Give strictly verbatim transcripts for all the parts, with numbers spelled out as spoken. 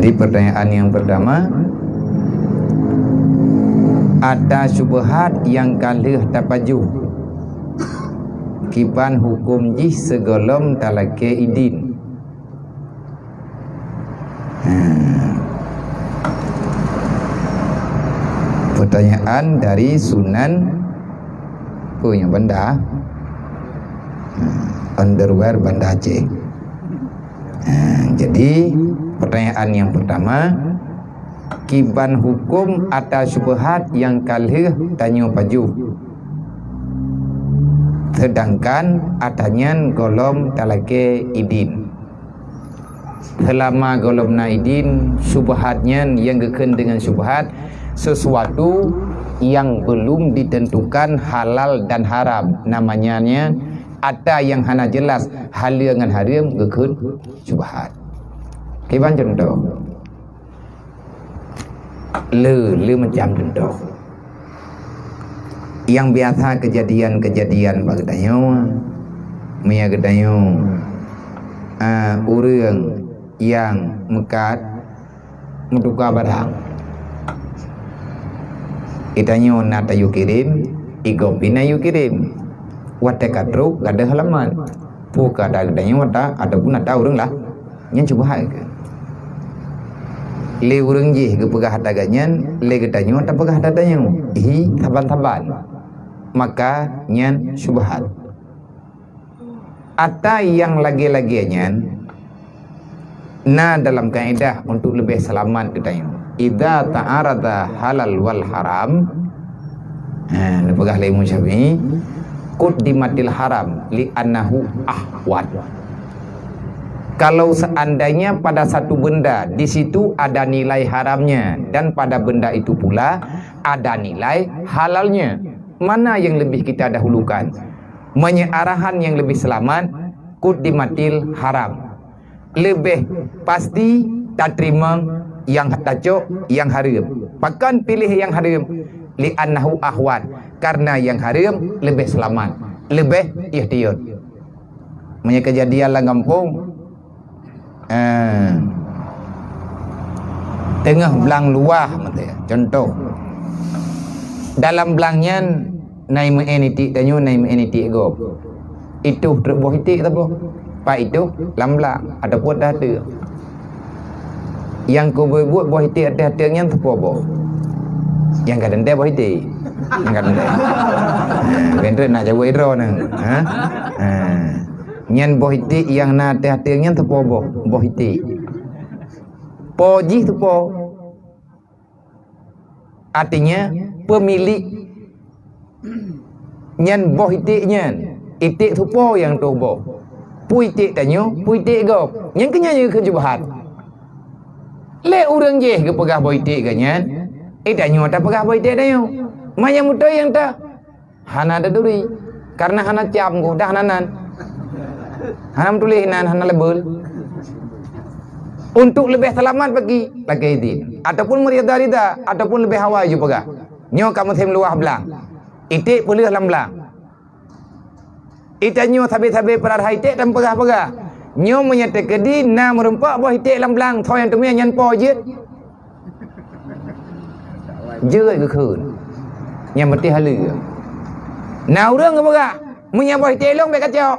Di pertanyaan yang pertama, ata syubhat nyang ka lheueh tapajoh, kiban huköm jih sigohlom talakée idin? Hmm. Pertanyaan dari Sunan, oh, nyang Banda. Hmm. Underwear Banda Aceh. Hmm. Jadi, pertanyaan yang pertama, kiban huköm ata syubhat nyang ka lheueh tanyoe pajoh, sedangkan ata nyan gohlom talakée idin? Seulama gohlom na idin, syubhat nyan nyang geukheun deungon syubhat, sesuatu yang belum ditentukan halal dan haram. Namanya nyan ata nyang hana jelas haleue ngon hareuem geukheun syubhat. Kiban cuntoh. Le, le macam cuntoh. Nyang biasa keujadian-keujadian bak geutanyoe, meunyoe geutanyoe, ah, ureuëng nyang meukat meutuka barang. Geutanyoe na tayue kirém, i gob pih na yue kirém. Watée ka trok, gadôh alamat. Peue ka ata geutanyoe ata, ataupun ata ureuëng lah, nyan syubhat keuh. Lé ureuëng jih geupeugah ata geuh nyan, lé geutanyoe tapeugah ata tanyoe. Hi, saban-saban. Maka nyan syubhat. Ata nyang lagée-lagée nyan na dalam kaedah untuk leubeh seulamat geutanyoe. Idza ta'arada halal wal haram, ha, neupeugah lé Imam Syafi'i, "Quddimatil haram li'annahu ahwan." Kalau seandainya pada satu benda di situ ada nilai haramnya dan pada benda itu pula ada nilai halalnya, mana yang lebih kita dahulukan? Meunyoe arahan nyang leubeh seulamat, quddimatil haram. Leubeh pasti tateurimong nyang tacok nyang hareuem. Pakon piléh nyang hareuem? Li'annahu ahwan, karena nyang hareuem leubeh seulamat, leubeh ihtiyot. Meunyoe keujadian lam gampông, ah, teungoh blang luwah, maksudnya, contoh, dalam blang nyan na imeu'en iték tanyoe, na imeu'en iték gob. Itoh treuk boh iték saboh. Pat itoh? Lam blang ataupun ateueh ateueng. Nyang keubuet-buet boh iték ateueh ateueng nyan sapeue boh? Nyang ka teuntée boh iték. Nyang ka teuntée. Ha, ben treuk nak jaweueb droeneuh. Ha? Ha. Nyan boh iték nyang na ateueh ateueng nyan sapeue boh? Boh iték. Po jih sapeue? Artinya, pemilik nyan boh iték nyan, iték sapeue nyang tueng boh. Peue iték tanyoe, peue iték gob. Nyan keuh nyan nyang kheun syubhat. Lé ureuëng jih geupeugah boh iték geuh nyan, eh, tanyoe tapeugah boh iték tanyoe. Ma nyang beutôi nyang ta Hana taturi, karena hana cam ku, dah hana nan. Hana meutuléh nan, hana label. Untuk leubeh seulamat bagi, lakée idin. Ataupun meurida-rida, ataupun leubeh awai ju peugah. Nyoe ka musém luwah blang. Iték peuleueh lam blang. Itanyoe sabe-sabe peurara iték dan peugah-peugah. Nyoe meunyoe teukeudi na meurumpok boh iték lam blang, soe nyang teumé nyan po jeuet. Jeuet geukheun. Nyang beutih haleue. Na ureuëng geupeugah, "Meunyoe boh iték lôn bék kacok."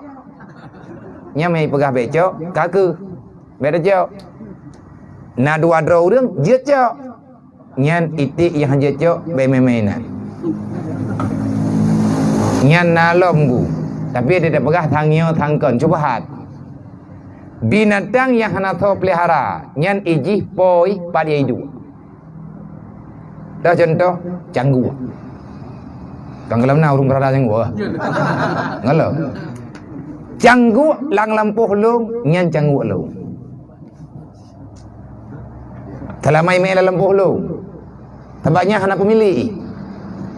Nyang meupeugah bék cok, ka keuh. Bék tacok. Na dua droe ureuëng jeuet cok. Nyan iték nyang jeuet cok bék mé-mé na. Nyan na lom gu. Tapi dia peugah tanyoe sangkon syubhat. Binatang nyang hana soe peulihara, nyan ijih poi pat iduek. Dah contoh, cangguek. Kan kalau na ureuëng berada cangguek. Kalau cangguek lam lampôh lôn, nyan cangguek lôn. Seulama imeu'en lam lampôh lôn. Sabab nyan hana pemilik.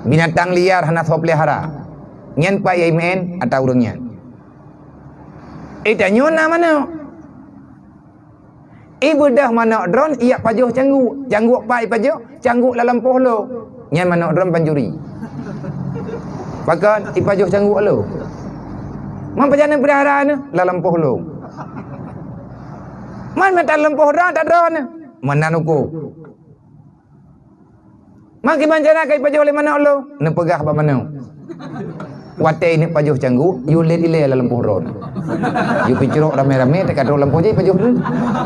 Binatang liar hana soe peulihara. Nyan pat imeu'en ata ureuëng nyan. Itanyoe na manok. Ibeudôh manok droen, ijak pajoh cangguek. Cangguek pat ipajoh, cangguek lam lampôh lôn. Nyan manok droen pancuri. Pakon ipajoh cangguek lôn. Man pajan peulihara neuh lam lampôh lôn. Man mata lampôh droen, ata droen neuh. Meunan uku. Makai bancana kai pajoh lé manok lo, neupeugah bak manok. Watée ineuk pajoh canggu, yue lét ilée lam lampôh droe. Yue picrok ramé-ramé, teuka trok lampôh jih pajoh deuh.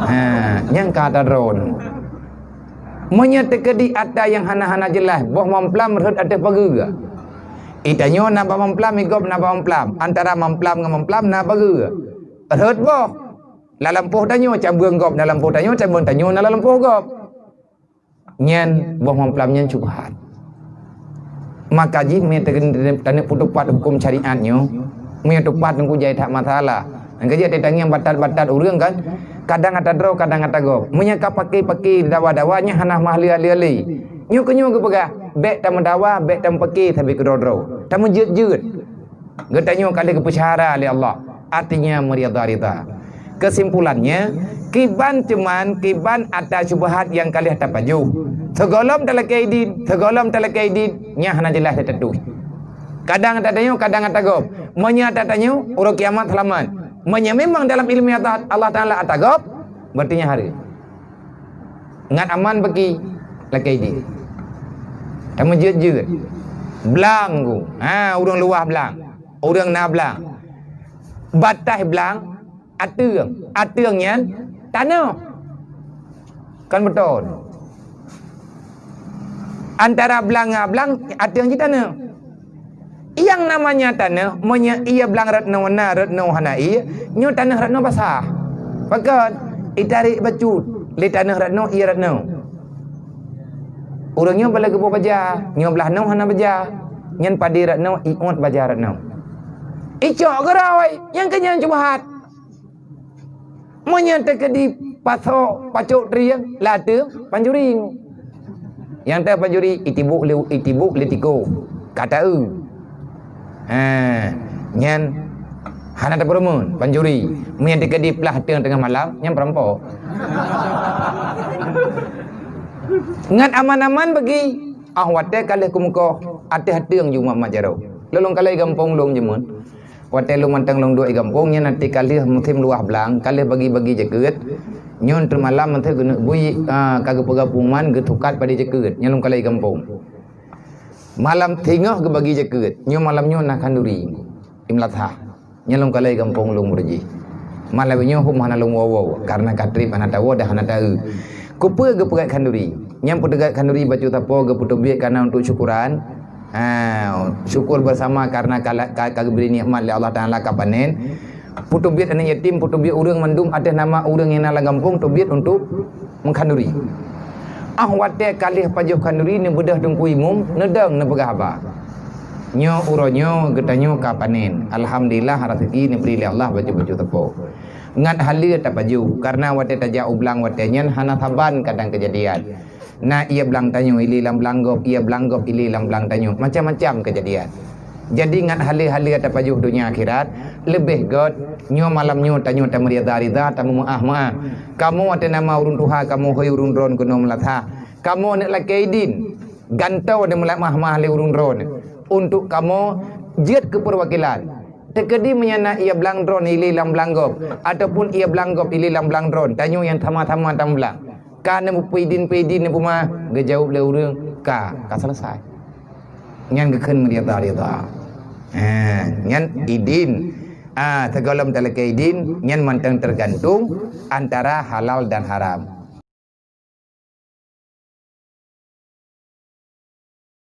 Ha, nyang ka ata droe. Meunyoe teukeudi ata nyang hana-hana jeulaih, boh mamplam rhot ateueh pageue. Itanyoe na bak mamplam, igop na bak mamplam. Antara mamplam ngon mamplam na pageue. Rhot boh. Lam lampôh tanyoe cabeueng gop, lam lampôh tanyoe cabeueng tanyoe na lam lampôh gop. Nyan boh mamplam nyan syubhat. Maka jih meunyoe taneuk peutupat huköm syariat nyoe, meunyoe tupat nungku jai that masalah. Nyang keujeuet tangieng batat-batat ureuëng kan, kadang ata droe, kadang ata gob. Meunyoe ka paké-paké dawa-dawa nyan hana meuhaleue-haleue lé. Nyoe keu nyoe geupeugah, bék tameudawa, bék tameupaké sabe keudroe-droe. Tameujeuet-jeuet. Geutanyoe ka lheueh geupeusyara lé Allah, artinya meurida-rida. Kesimpulannya, kiban cuman kiban ata syubhat nyang ka lheueh tapajoh. Sigohlom talakée idin, sigohlom talakée idin, nyan hana jeulaih teutuih. Kadang ata tanyoe, kadang ata gob. Meunyoe ata tanyoe, uroe kiamat seulamat. Meunyoe memang dalam ilmu Allah, Allah Taala ata gob, berarti nyan hareuem. Ngat aman bagi lakée idin. Tameujeuet-jeuet. Blang ku. Ha, ureuëng luwah blang. Ureuëng na blang. Bataih blang, ateueng. Ateueng nyan tanoh. Kan beutôi. Antara blang ngon blang, ateueng jih tanoh. Nyang namanya tanoh, meunyoe ié blang rot noe na, rot noe hana ié, nyoe tanoh rot noe basah. Pakon? Itarék bacut lé tanoh rot noe, ié rot noe. Ureuëng nyoe bala geuboh baja, nyoe blah noe hana baja. Nyan padé rot noe, ié uet baja rot noe. Icok geuroi, nyang keunyan syubhat. Meunyoe teukeudi pasoe pacok trieng, lateueng pancuri. Nyang teu pancuri itibuk lé, itibuk lé tiko. Ka taeu. Ha, nyan hana tapeurumeun pancuri. Meunyoe teukeudi plah teueng teungoh malam, nyan peurampok. Ngat aman-aman bagi. Ah watée ka lheueh keumukoh ateueh teueng ju mat-mat jaroe. Lôn kalai gampông lôn jameun. Watée lôn mantong lôn duek i gampông nyan, até ka lheueh musém luwah blang, ka lheueh bagi-bagi jakeuet. Nyoe teuma malam mantong keuneuk bui, a, ka geupeugah pengumuman geutukat padé jakeuet. Nyan lôn kalai gampông. Malam singoh geubagi jakeuet. Nyoe malam nyoe na khanduri. Imlatha. Nyan lôn kalai gampông lôn beureuji. Malam nyoe hom hana lôn woe-woe, karena ka trép hana tawoe dan hana taeu. Keupeue geupeugét khanduri? Nyan peuteugat khanduri bacut sapo geupeuteubiet kana untuk syukuran. Ha, syukur bersama karena ka, ka, ka geubri nikmat lé Allah Taala ka panen. Peuteubiet aneuk yatim, peuteubiet ureuëng mandum ateueh nama ureuëng nyang na lam gampông teubiet untuk meukhanduri. Ah watée ka lheueh pajoh khanduri neubeudôh teungku imum, neudong neupeugah haba. Nyoe uroe nyoe geutanyoe ka panen. Alhamdulillah raseuki neubri lé Allah bacut-bacut sapo. Ngat haleue tapajoh, karena watée tajak u blang watée nyan hana saban kadang keujadian. Na ié blang tanyoe ilé lam blang gob, ié blang gob ilé lam blang tanyoe. Macam-macam keujadian. Jadi ngat haleue-haleue tapajoh donya akhirat, leubeh gét nyoe malam nyoe tanyoe tameurida-rida, tameumeuáh-meuáh. Kamoe ateueh nama ureuëng tuha, kamoe hôi ureuëng droen keunoe meulatha. Kamoe neuk lakée idin, gantoe dan meulamah-mah lé ureuëng droen untuk kamoe jeuet keu peurwakilan. Teukeudi meunyoe na ié blang droen ilé lam blang gob, ataupun ié blang gob ilé lam blang droen, tanyoe nyang sama-sama tameublang. Ka neupeuidin-peuidin neupeuma geujaweueb lé ureuëng, ka, ka selesai. Nyan geukheun meurida-rida. Ha, nyan idin. Ah, sigohlom talakée idin, nyan mantong tergantung antara halal dan haram.